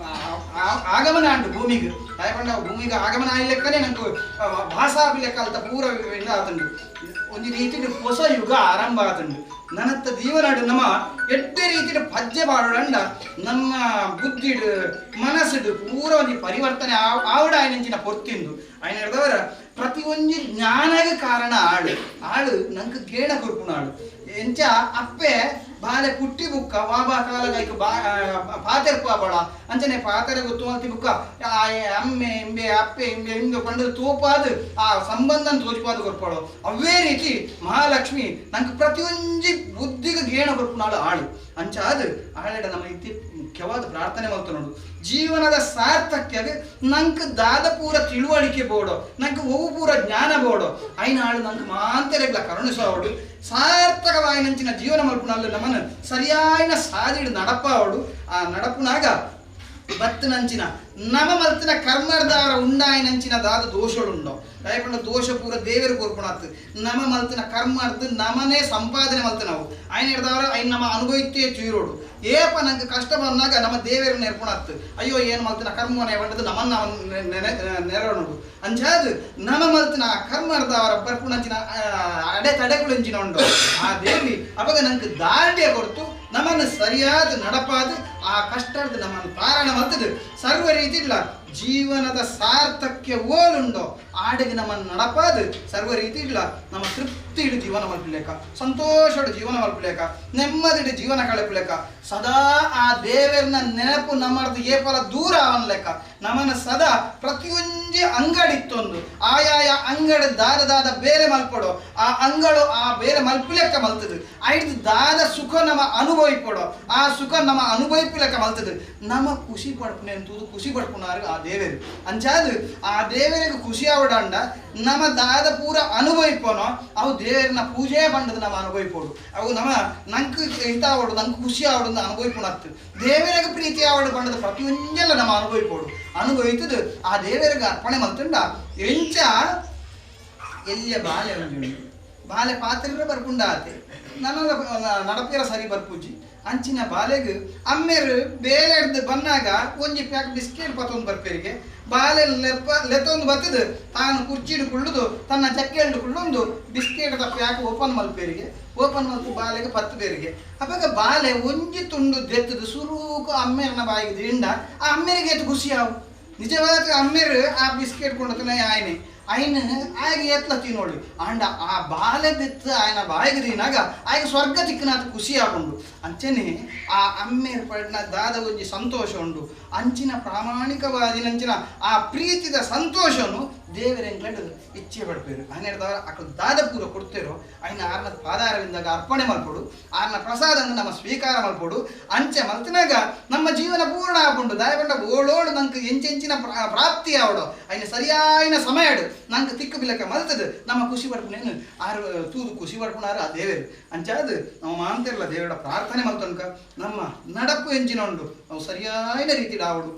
[SPEAKER 2] ಆಗಮನ ಅಂಟು ಭೂಮಿಗೆ ದಯಪಂಡ ಭೂಮಿಗೆ ಆಗಮನ ಆಯ್ಲೆಕ್ಕನೆ ನಂಗೆ ಭಾಷಾ ಲೆಕ್ಕ ಅಲ್ತ ಪೂರ ಆತಂಡು ಒಂದು ರೀತಿ ಹೊಸ ಯುಗ ಆರಂಭ ಆತಂಡು ನನ್ನತ್ತ ಜೀವನಾಡು ನಮ್ಮ ಎಡ್ಡೆ ರೀತಿಯ ಪಜ್ಜೆ ಬಾಡೋಡಂಡ ನಮ್ಮ ಬುದ್ಧಿಡು ಮನಸ್ಸುಡು ಪೂರ ಒಂದು ಪರಿವರ್ತನೆ ಆವಡ ಆಯ್ನಂಚಿನ ಪೊರ್ತಿಂದು ಆಯ್ನ ಹಿಡ್ದವರ ಪ್ರತಿಯೊಂದು ಜ್ಞಾನಗೆ ಕಾರಣ ಆಳು ಆಳು ನಂಗೆ ಗೇಣ ಕೊರ್ಪುನಾಳು ಎಂಚ ಅಪ್ಪೆ ಬಾಲೆ ಪುಟ್ಟಿ ಬುಕ್ಕ ವಾಬಾ ಕಾಲಗೈಕ್ ಬಾ ಪಾತೆರ್ಪ ಬಳ ಅಂಚನೆ ಪಾತೆರೆ ಗೊತ್ತು ಮಲ್ತಿ ಬುಕ್ಕ ಅಮ್ಮೆ ಇಂಬೆ ಅಪ್ಪೆ ಇಂಬೆ ಇಂದು ಪಂಡದು ತೋಪಾದು ಆ ಸಂಬಂಧನ ತೋಜಿಪಾದು ಕೊರ್ಪಾಳು. ಅವೇ ರೀತಿ ಮಹಾಲಕ್ಷ್ಮಿ ನಂಗೆ ಪ್ರತಿಯೊಂಜಿ ಬುದ್ಧಿಗೆ ಗೇಣ ಕೊರ್ಪುನಾಳು ಆಳು ಅಂಚಾದ ಆಳೆಡ ನಮ್ಮ ಇತ್ತಿ ಮುಖ್ಯವಾದ ಪ್ರಾರ್ಥನೆ ಮಲ್ತ ನೋಡು. ಜೀವನದ ಸಾರ್ಥಕ್ಯಗೆ ನಂಗೆ ದಾದ ಪೂರ ತಿಳುವಳಿಕೆ ಬೋಡೋ ನಂಗೆ ಒವು ಪೂರ ಜ್ಞಾನ ಬೋಡೋ ಐನ ಆಳು ನಂಗೆ ಮಾಂತೆರೆಗ್ಲ ಕರುಣಿಸೋಡು ಸಾರ್ಥಕವಾಯಿನಂಚಿನ ಜೀವನ ಮಲ್ಪುನಲ್ಲು ನಮ್ಮನ್ನು ಸರಿಯಾಯಿನ ಸಾದಿಡು ನಡಪಾವಡು. ಆ ನಡಪುನಾಗ ಬತ್ತನಂಚಿನ ನಮ ಮಲ್ತಿನ ಕರ್ಮರ್ದಾರ ಉಂಡಾಯಿನಂಚಿನ ದಾದ ದೋಷಳುಂಡೋ ದಯಪಂಡ ದೋಷ ಪೂರ ದೇವರು ಕೊರ್ಪುಣಾತ್ ನಮ ಮಲ್ತಿನ ಕರ್ಮರ್ದು ನಮನೇ ಸಂಪಾದನೆ ಮಲ್ತ ನಾವು ಐನ ಹಿಡ್ದವ್ರ ಐನ್ ನಮ್ಮ ಅನುಭವಿತ್ತೇ ಚೀರೋಡು ಏಪ ನಂಗೆ ಕಷ್ಟ ಬಂದಾಗ ನಮ್ಮ ದೇವರು ನೆರ್ಪುಣಾತ್ ಅಯ್ಯೋ ಏನು ಮಲ್ತಿನ ಕರ್ಮನೆ ಬಂಡದು ನಮ್ಮನ್ನ ನೆರವಣುಡು ಅಂಚಾದು ನಮ ಮಲ್ತಿನ ಕರ್ಮರ್ದವರ ಬರ್ಪುಣಂಚಿನ ಅಡೆ ತಡೆಗಳು ಎಂಚಿನ ಉಂಡು ಆ ದೇವಿ ಅವಾಗ ನಂಗೆ ದಾಂಡ್ಯ ಕೊಡ್ತು ನಮ್ಮನ್ನು ಸರಿಯಾದ ನಡಪಾದ ಆ ಕಷ್ಟದ ನಮ್ಮನ್ನು ತಾರಣ ಮಲ್ತದು ಸರ್ವ ರೀತಿ ಇಲ್ಲ ಜೀವನದ ಸಾರ್ಥಕ್ಯ ಓಲುಂಡೋ ಆಡಿಗೆ ನಮ್ಮನ್ನು ನಡಪಾದ ಸರ್ವ ರೀತಿ ಇಲ್ಲ ನಮ್ಮ ತೃಪ್ತಿ ಇಡು ಜೀವನ ಮಲ್ಪಲೇಕ ಸಂತೋಷಡು ಜೀವನ ಮಲ್ಪಲೇಕ ನೆಮ್ಮದಿಡು ಜೀವನ ಕಳಪಲೇಕ ಸದಾ ಆ ದೇವರನ್ನ ನೆನಪು ನಮ್ಮದು ಏಪಲ ದೂರ ಅವನ್ಲೆಕ್ಕ ನಮ್ಮನ್ನು ಸದಾ ಪ್ರತಿಯೊಂಜಿ ಅಂಗಡಿತ್ತೊಂದು ಆಯಾಯ ಅಂಗಡಿ ದಾರದಾದ ಬೇರೆ ಮಲ್ಪಡೋ ಆ ಅಂಗಳು ಆ ಬೇರೆ ಮಲ್ಪಿಲೆಕ್ಕ ಮಲ್ತದು ಐದು ದಾದ ಸುಖ ನಮ್ಮ ಅನುಭವಿಪಡೋ ಆ ಸುಖ ನಮ್ಮ ಅನುಭವಿಪಿಲೆಕ್ಕ ಮಲ್ತದು ನಮ್ಮ ಖುಷಿ ಪಡ್ಪುನೆ ಅಂತೂ ಖುಷಿ ಪಡ್ಪುನಾರು ಆ ದೇವರು ಅಂಚಾದು ಆ ದೇವರಿಗೆ ಖುಷಿ ಆವಡಂಡ ನಮ್ಮ ದಾದ ಪೂರ ಅನುಭವಿಪೋನೋ ಅವು ದೇವರನ್ನ ಪೂಜೆ ಬಂಡದು ನಮ್ಮ ಅನುಭವಿಪೋಡು ಅವು ನಮ್ಮ ನಂಗೆ ಹಿತ ಆವಡು ನಂಗೆ ಖುಷಿ ಆವಡು ಅನುಭವಿಪುಣತ್ತು ದೇವರಿಗೆ ಪ್ರೀತಿ ಆವಡು ಬಂಡದು ಪ್ರತಿಯೊಂದೆಲ್ಲ ನಮ್ಮ ಅನುಭವಿಪೋಡು ಅನುಭವಿತದು ಆ ದೇವರಿಗೆ ಅರ್ಪಣೆ ಮಲ್ತುಂಡ ಎಂಚ ಎಲ್ಲಿಯ ಬಾಲೆ ಉಂಟು ಬಾಲೆ ಪಾತ್ರೆ ಬರ್ಪುಂಡ ಆತೆ ನನ್ನ ನಡಪಿರ ಸರಿ ಬರ್ಪೂಜಿ ಅಂಚಿನ ಬಾಲೆಗ್ ಅಮ್ಮೇರು ಬೇರೆ ಹಿಡ್ದು ಬಂದಾಗ ಒಂಜಿ ಪ್ಯಾಕ್ ಬಿಸ್ಕೆಟ್ ಪತ್ತೊಂದು ಬರ್ಪೇರಿಗೆ ಬಾಲೆ ಲೆಪ್ಪ ಲೆತ್ತೊಂದು ಬರ್ತದೆ ತಾನು ಕುರ್ಚಿಡು ಕುಳ್ಳುದು ತನ್ನ ಜಕ್ಕೆಲ್ಡು ಕುಳ್ಳೊಂದು ಬಿಸ್ಕೆಟ್ದ ಪ್ಯಾಕ್ ಓಪನ್ ಮಲ್ಪೇರಿಗೆ ಓಪನ್ ಮಲ್ತು ಬಾಲೆಗೆ ಪತ್ತು ಬೇರಿಗೆ ಅವಾಗ ಬಾಲೆ ಒಂಜಿ ತುಂಡು ದೆತ್ತದು ಸುರೂಕು ಅಮ್ಮೇರನ ಬಾಯಿಗೆ ದಿಂಡ ಆ ಅಮ್ಮೇರಿಗೆ ಎತ್ತು ಖುಷಿ ಆವು ನಿಜವಾದ ಅಮ್ಮೇರು ಆ ಬಿಸ್ಕೆಟ್ ಕೊಂಡತನ ಆಯ್ನೆ ఆయన ఆయన ఎట్లా తినోడు అండ్ ఆ బాలెదిత్తు ఆయన బాయికి తినాಗ ఆయన స్వర్గ తిక్కినాత ఖుషి ఆగుండు అంచనే ఆ అమ్మే పడిన దాద ಒಂಜಿ ಸಂತೋಷ ಉಂಡು ಅಂಚಿನ ಪ್ರಾಮಾಣಿಕವಾದಿನಂಚಿನ ಆ ಪ್ರೀತಿದ ಸಂತೋಷನು ದೇವರೆಂಗ್ಲಡ್ ಇಚ್ಛೆ ಪಡ್ಪೇರು ఆయన ಅక్కడ ದಾದ ಪೂರ ಕೊಡ್ತೇರೋ ఆయన ಆರ್ನ ಪಾದಾರವಿಂದಾಗ ಅರ್ಪಣೆ ಮಲ್ಪೊಡು ಆರ್ನ ಪ್ರಸಾದ ನಮ್ಮ ಸ್ವೀಕಾರ ಮಲ್ಪೊಡು ಅಂಚೆ ಮಲ್ತಿನಾಗ ನಮ್ಮ ಜೀವನ ಪೂರ್ಣ ಆಪುಂಡು ದಯಪಂಡ ಓಳೋಳು ನಂಗೆ ಎಂಚೆಂಚಿನ ಪ್ರಾಪ್ತಿ ಆವಡು ఆయన ಸರಿಯಾಯಿನ ಸಮಯಡು ನಂಗೆ ತಿಕ್ಕು ಬಿಲಕ ಮಲ್ತದು ನಮ್ಮ ಖುಷಿ ಪಡ್ಪುನೇನು ಆರು ತೂದು ಖುಷಿ ಪಡ್ಪುನಾರು ಆ ದೇವರು ಅಂಚಾದು ನಮ್ಮ ಮಾಂತಿರಲ್ಲ ದೇವರ ಪ್ರಾರ್ಥನೆ ಮಲ್ತನಕ ನಮ್ಮ ನಡಪು ಎಂಚಿನ ಉಂಡು ನಾವು ಸರಿಯಾದ ರೀತಿ ಆವಡು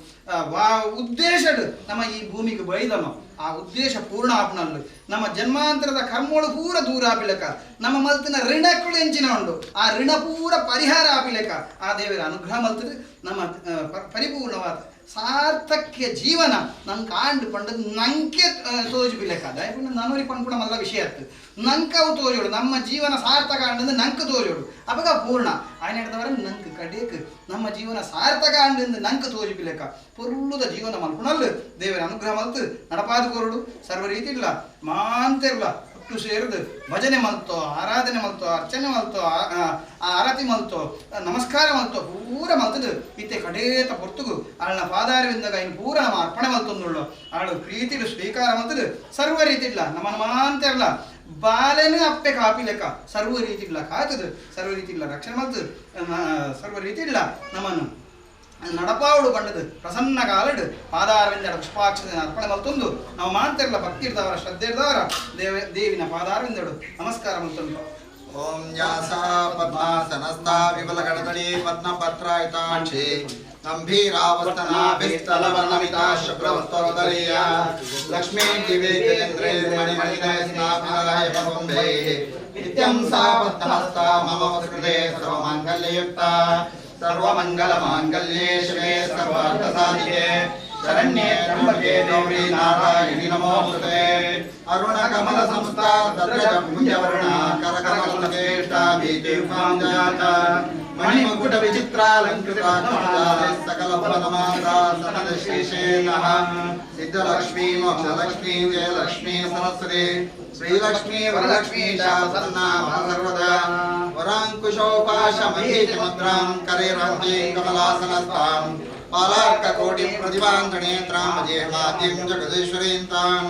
[SPEAKER 2] ವಾ ಉದ್ದೇಶಡು ನಮ್ಮ ಈ ಭೂಮಿಗೆ ಬೈದನೋ ಆ ಉದ್ದೇಶ ಪೂರ್ಣ ಆಪನಲ್ಲು ನಮ್ಮ ಜನ್ಮಾಂತರದ ಕರ್ಮಗಳು ಪೂರ ದೂರ ಆಪಿಲಕ ನಮ್ಮ ಮಲ್ತಿನ ಋಣಕ್ಕಳು ಎಂಚಿನ ಉಂಡು ಆ ಋಣ ಪೂರ ಪರಿಹಾರ ಆಪಿಲಕ ಆ ದೇವರ ಅನುಗ್ರಹ ಮಲ್ತದು ನಮ್ಮ ಪರಿಪೂರ್ಣವಾದ ಸಾರ್ಥಕ್ಯ ಜೀವನ ನಂಗೆ ಕಾಂಡು ಪಂಡದು ನಂಗೆ ತೋಜು ಬಿಲೆಕ ದಯಪಂಡ ನನೋರಿ ಪಂಡ್ಪುಣ ಮಲ್ಲ ವಿಷಯ ಆಯ್ತು ನಂಗೆ ಅವು ತೋಜೋಡು ನಮ್ಮ ಜೀವನ ಸಾರ್ಥಕ ಅಂಡಂದು ನಂಗೆ ತೋಜೋಡು ಅವಾಗ ಪೂರ್ಣ ఆయన ಹಿಡ್ದವರ ನಂಗೆ ಕಡೇಕ್ ನಮ್ಮ ಜೀವನ ಸಾರ್ಥಕ ಅಂಡಂದು ನಂಗೆ ತೋಜು ಬಿಲೆಕ ಪೊರ್ಲುದ ಜೀವನ ಮಲ್ಪುಣಲ್ಲು ದೇವರ ಅನುಗ್ರಹ ಮಲ್ತು ನಡಪಾದ ಕೊರಡು ಸರ್ವ ರೀತಿ ಇಲ್ಲ ಮಾಂತಿರ್ಲ ಒಟ್ಟು ಸೇರಿದು ಭಜನೆ ಮಲ್ತೋ ಆರಾಧನೆ ಮಲ್ತೋ ಅರ್ಚನೆ ಮಲ್ತೋ ಆರತಿ ಮಲ್ತೋ ನಮಸ್ಕಾರ ಮಲ್ತೋ ಪೂರ ಮಲ್ತದು ಇತ್ತೆ ಕಡೇತ ಪೊರ್ತುಗು ಆಳ್ನ ಪಾದಾರವಿಂದಾಗ ಇನ್ನು ಪೂರ ನಮ್ಮ ಅರ್ಪಣೆ ಮಲ್ತೊಂದುಳ್ಳೋ ಆಳು ಪ್ರೀತಿಡು ಸ್ವೀಕಾರ ಮಲ್ತದು ಸರ್ವ ರೀತಿ ಇಲ್ಲ ನಮ್ಮ ಮಾಂತಿರ್ಲ ಬಾಲೆನು ಅಪ್ಪೆ ಕಾಪಿ ಲೆಕ್ಕ ಸರ್ವ ರೀತಿ ಇಲ್ಲ ಕಾತದು ಸರ್ವ ರೀತಿ ಇಲ್ಲ ರಕ್ಷಣೆ ಮಲ್ತದು ಸರ್ವ ರೀತಿ ಇಲ್ಲ ನಮ್ಮನ್ನು ನಡಪಾವಡು ಬಂಡದು ಪ್ರಸನ್ನ ಕಾಲಡು ಪಾದಾರವಿಂದಡ ಪುಷ್ಪಾಕ್ಷದ ಅರ್ಪಣೆ ಮಲ್ತೊಂದು ನಾವು ಮಾಂತಿರಲ್ಲ ಭಕ್ತಿ ಇರ್ದವರ ಶ್ರದ್ಧೆ ಇರ್ದವರ ದೇವಿನ ಪಾದಾರವಿಂದಡು ನಮಸ್ಕಾರ ಮಲ್ತೊಂದು.
[SPEAKER 1] ಓಂ ಯಾಸ ಪದ್ಮಾಸನಸ್ತಾ ವಿಮಲಗಣದಳಿ ಪದ್ಮಪತ್ರಾಯಿತಾಕ್ಷಿ ಗಂಭೀರಾವಸ್ತನಾಭಿಸ್ಥಲವರ್ಣಮಿತಾ ಶುಭ್ರವಸ್ತ್ರೋದರೀಯ ಲಕ್ಷ್ಮೀ ದಿವೇಕಚಂದ್ರೇ ಮಣಿಮಣಿನಯಸ್ನಾಭಿದಾಯ ಪವಂಭೈಃ ನಿತ್ಯಂ ಸಾ ಪದ್ಮಹಸ್ತಾ ಮಮ ಹೃದಯ ಸರ್ವಮಾಂಗಲ್ಯಯುಕ್ತ ಸರ್ವಮಂಗಲಮಾಂಗಲ್ಯೇ ಶಿವೆ ಸರ್ವಾರ್ಥಸಾಧಿಕೆ ಶರಣ್ಯೇ ತ್ರ್ಯಂಬಕೆ ಗೌರಿ ನಾರಾಯಣಿ ನಮೋಸ್ತುತೆ. ಅರುಣಕಮಲ ಸಂಸ್ಥಾ ದದ್ರಜ ಭುಜವರ್ಣ ಕರಕಮಲಚೇಷ್ಟಾ ಭೀತಿರ್ಮಾಂ ಜಾತ ಮಣಿಮುಕುಟ ವಿಚಿತ್ರಾಲಂಕೃತ ಸಕಲ ಭುವನಮಾತಾ ಸತತ ಸಿದ್ಧಲಕ್ಷ್ಮೀ ಮೋಕ್ಷಲಕ್ಷ್ಮೀ ಜಯಲಕ್ಷ್ಮೀ ಸರಸ್ವತಿ ಶ್ರೀಲಕ್ಷ್ಮೀ ವರಲಕ್ಷ್ಮೀ ಶಾಸನ್ನ ಸರ್ವದಾ ವರಾಂಕುಶೋಪಾಶಮಹೀತಿ ಮುದ್ರಾಂ ಕರೇರಹ್ರೀಂ ಕಮಲಾಸನಸ್ತಾಂ ಪಾಲಾರ್ಕಕೋಟಿ ಪ್ರತಿಭಾಂ ಗಣೇತ್ರಾಂ ಜೇಹಮಾದ್ಯಂ ಜಗದೀಶ್ವರೀಂ ತಾಂ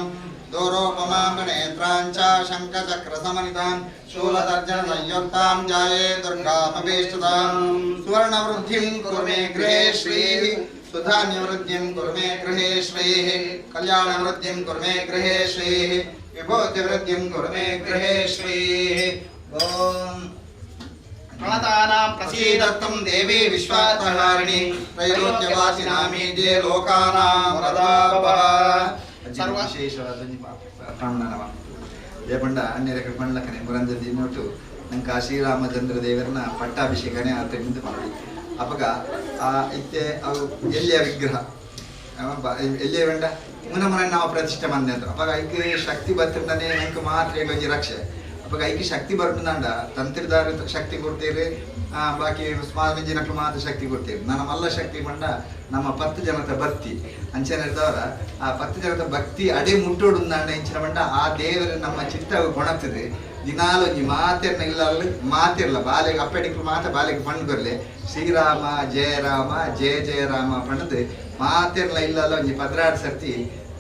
[SPEAKER 1] ದೋರೋಪಮಾಂ ಗಣೇತ್ರಾಂ ಚ ಶಂಖಚಕ್ರಸಮನಿತಾಂ ಶೂಲತರ್ಜನ ಸಂಯುಕ್ತಾಂ ಜಾಯೇ ದುರ್ಗಾಮಭೀಷ್ಟತಾಂ ಸುವರ್ಣವೃದ್ಧಿಂ ಕುರು ಮೇ ಗೃಹೇ ಶ್ರೀಃ ಸುಧಾನ್ಯವೃದ್ಧಿಂ ಕುರು ಮೇ ಗೃಹೇ ಶ್ರೀಃ ಕಲ್ಯಾಣವೃದ್ಧಿಂ ಕುರು ಮೇ ಗೃಹೇ ಶ್ರೀಃ ವಿಭೂತಿವೃದ್ಧಿಂ ಕುರು ಮೇ ಗೃಹೇ ಶ್ರೀಃ. ಓಂ
[SPEAKER 2] ಪ್ರಣತಾನಾಂ
[SPEAKER 1] ಪ್ರಸೀದತ್ತಂ ದೇವಿ ವಿಶ್ವಾತ್ಮಹಾರಿಣಿ ತ್ರೈಲೋಕ್ಯವಾಸಿನಾಮೀಜೆ ಲೋಕಾನಾಂ ವರದಾ ಭವ.
[SPEAKER 2] ಸರ್ವ
[SPEAKER 1] ವಿಶೇಷವಾದ ಪ್ರಾಣನವ ದೇಪಂಡ ಅಣ್ಣೆರ ಪಂಡ್ಲಕನೆ ಮುರಂಜ ದಿನೋಟು ನಂಗೆ ಶ್ರೀರಾಮಚಂದ್ರ ದೇವರನ್ನ ಪಟ್ಟಾಭಿಷೇಕನೇ ಆತ ನಿಂತು ಮಾಡಿ ಅಪಗ ಆ ಇತ್ತೆ ಅವು ಎಲ್ಲಿಯ ವಿಗ್ರಹ ಎಲ್ಲಿಯ ವೆಂಡ ಮುನ ಮುನ ನಾವು ಪ್ರತಿಷ್ಠೆ ಮಂದೆ ಅಂತ ಅವಾಗ ಐಕೆ ಶಕ್ತಿ ಬತ್ತಿರ್ತಾನೆ ನಂಗೆ ಮಾತ್ರ ಒಂಜಿ ರಕ್ಷೆ. ಅವಾಗ ಐಕೆ ಶಕ್ತಿ ಬರ್ಪುಂದಾಂಡ ತಂತ್ರಿದಾರ ಶಕ್ತಿ ಕೊಡ್ತೀರಿ, ಬಾಕಿ ಸ್ವಾಮೀಜಿ ನಕ್ಳು ಮಾತ್ರ ಶಕ್ತಿ ಕೊಡ್ತೀರಿ. ನನ್ನ ಮಲ್ಲ ಶಕ್ತಿ ಪಂಡ ನಮ್ಮ 10 ಜನತ ಭಕ್ತಿ ಅಂಚನೆ ಇರ್ತವರ ಆ 10 ಜನತ ಭಕ್ತಿ ಅಡೆ ಮುಟ್ಟೋಡುಂದಾಂಡ ಇಂಚಿನ ಪಂಡ ಆ ದೇವರು ನಮ್ಮ ಚಿತ್ತ ಕೊಣತ್ತದೆ. ದಿನಾಲು ಒಂಜಿ ಮಾತೆರ್ನ ಇಲ್ಲ ಮಾತಿರ್ಲ ಬಾಲೆಗೆ ಅಪ್ಪೆಡಿಕ್ಲು ಮಾತ ಬಾಲೆಗೆ ಪಂಡ್ ಕೊರ್ಲೆ ಶ್ರೀರಾಮ ಜಯ ರಾಮ ಜಯ ಜಯ ರಾಮ ಪಂಡದು ಮಾತೆರ್ಲ ಇಲ್ಲಲ್ಲ ಒಂಜಿ 16 ಸರ್ತಿ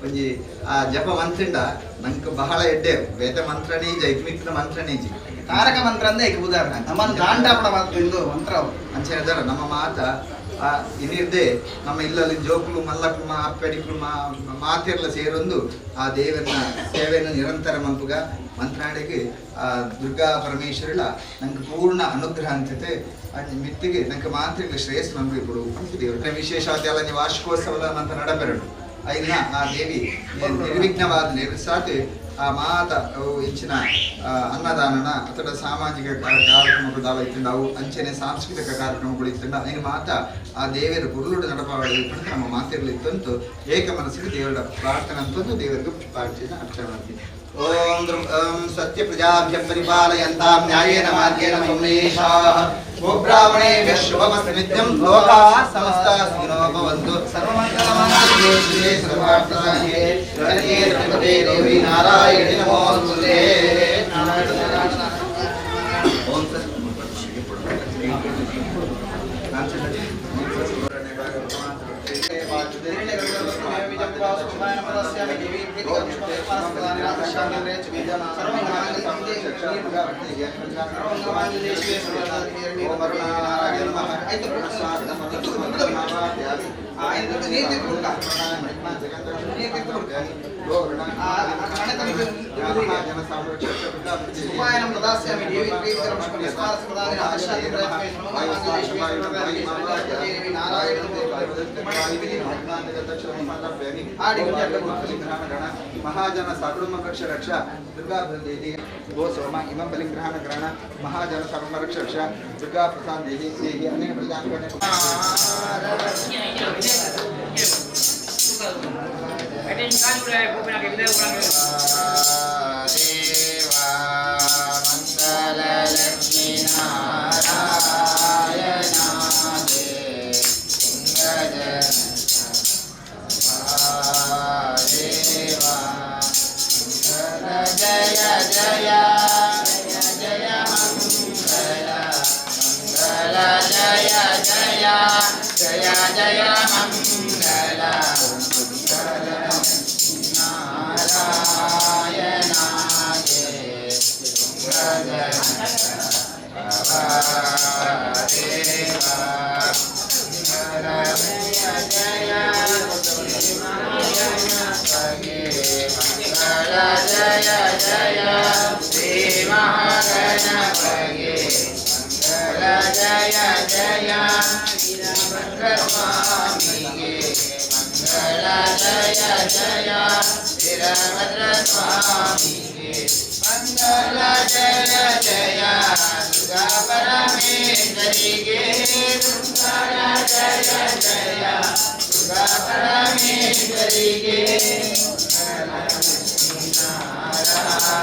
[SPEAKER 1] ಒಂಜಿ ಆ ಜಪ ಮಂತ್ರಿಂಡ ನಂಗೆ ಬಹಳ ಎಡ್ಡೆ ವೇದ ಮಂತ್ರನೇ ಜೈತ್ಮಿತ್ರ ಮಂತ್ರನೇ ಜಿ
[SPEAKER 2] ತಾರಕ ಮಂತ್ರ ಅಂದ್ರೆ ಏಕ ಉದಾಹರಣೆ ನಮ್ಮ ದಾಂಡಾಪಣ ಮಾತು ಮಂತ್ರ
[SPEAKER 1] ಅಂಚೆ ಹೇಳ್ತಾರೆ ನಮ್ಮ ಮಾತ ಆ ಇನ್ನಿರ್ದೆ ನಮ್ಮ ಇಲ್ಲಲ್ಲಿ ಜೋಕುಲು ಮಲ್ಲಕ್ಲು ಮಾ ಅಪ್ಪೆಡಿಕ್ಲು ಮಾ ಮಾತಿರ್ಲ ಸೇರೊಂದು ಆ ದೇವರನ್ನ ಸೇವೆಯನ್ನು ನಿರಂತರ ಮನ್ಪುಗ ಮಂತ್ರಾಡಿಗೆ ಆ ದುರ್ಗಾ ಪರಮೇಶ್ವರಳ ನಂಗೆ ಪೂರ್ಣ ಅನುಗ್ರಹ ಅಂತಿದೆ ಮಿತ್ತಿಗೆ ನಂಗೆ ಮಾತ್ರಿಗೆ ಶ್ರೇಯಸ್ ನಮ್ಗೆ ಕೊಡು ಅಂತ ದೇವರು ವಿಶೇಷವಾದ ನೀವು ವಾರ್ಷಿಕೋತ್ಸವದ ಮಂತ್ರ ನಡಬೆರಡು ಐನ ಆ ದೇವಿ ನಿರ್ವಿಘ್ನವಾದ ಸಾತಿ ಆ ಮಾತ ಇಂಚಿನ ಅನ್ನದಾನನ ಅಥವಾ ಸಾಮಾಜಿಕ ಕಾರ್ಯಕ್ರಮಗಳು ದಾವ ಇತ್ತಂಡ ಅವು ಅಂಚನೆ ಸಾಂಸ್ಕೃತಿಕ ಕಾರ್ಯಕ್ರಮಗಳು ಇತ್ತಂಡ ಐನ ಮಾತ ಆ ದೇವರ ಗುರುಳುಡು ನಡಪಾವಳಿ ನಮ್ಮ ಮಾತಿರಲಿ ಇತ್ತಂತು ಏಕ ಮನಸ್ಸಿಗೆ ದೇವರ ಪ್ರಾರ್ಥನೆ ಅಂತಂದು ದೇವರಿಗೆ ಪ್ರಾರ್ಥನೆ ಅರ್ಚನೆ ಮಾಡ್ತೀವಿ. ಓಂ ಓಂ ಸತ್ಯ ಪ್ರಜಾಭ್ಯ ಪರಿಪಾಲಯಂತಾಂ ನ್ಯಾಯೇನ ಮಾರ್ಗೇಣ ಮಮೇಷಾಃ ಗೋಬ್ರಾಹ್ಮಣೇಭ್ಯಃ ಶುಭಮಸ್ತು ನಿತ್ಯಂ ಲೋಕಾಃ ಸಮಸ್ತಾಃ ಸುಖಿನೋ ಭವಂತು. ಸರ್ವಮಂಗಲಮಾಂಗಲ್ಯೇ ಶಿವೆ ಸರ್ವಾರ್ಥಸಾಧಿಕೆ ಶರಣ್ಯೇ ತ್ರ್ಯಂಬಕೆ ಗೌರಿ ನಾರಾಯಣಿ ನಮೋಸ್ತುತೇ. ಓಂ ಸತ್ महाजन सकुटुंब रक्ष रक्ष दुर्गा देवी गो सोम इमं बलिग्रहण ग्रहण महाजन सर्व रक्ष रक्ष दुर्गा प्रसाद देवी देवी अनेक बलिदान करने
[SPEAKER 3] देवा मंगल लक्ष्मी नारायण जय जय जय मंगल मंगल जय जय जय जय मंगल नारायण जय जय श्री महागणपये मंगल जय जय वीरभद्रस्वामिये मंगल जय जय वीरभद्रस्वामिये मंगल जय जय दुर्गा परमेश्वरिगे मंगल जय जय Durga परमेश्वरिगे Narayan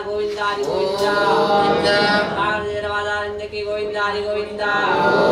[SPEAKER 4] Govinda Hari Govinda, Govinda Hari Govinda,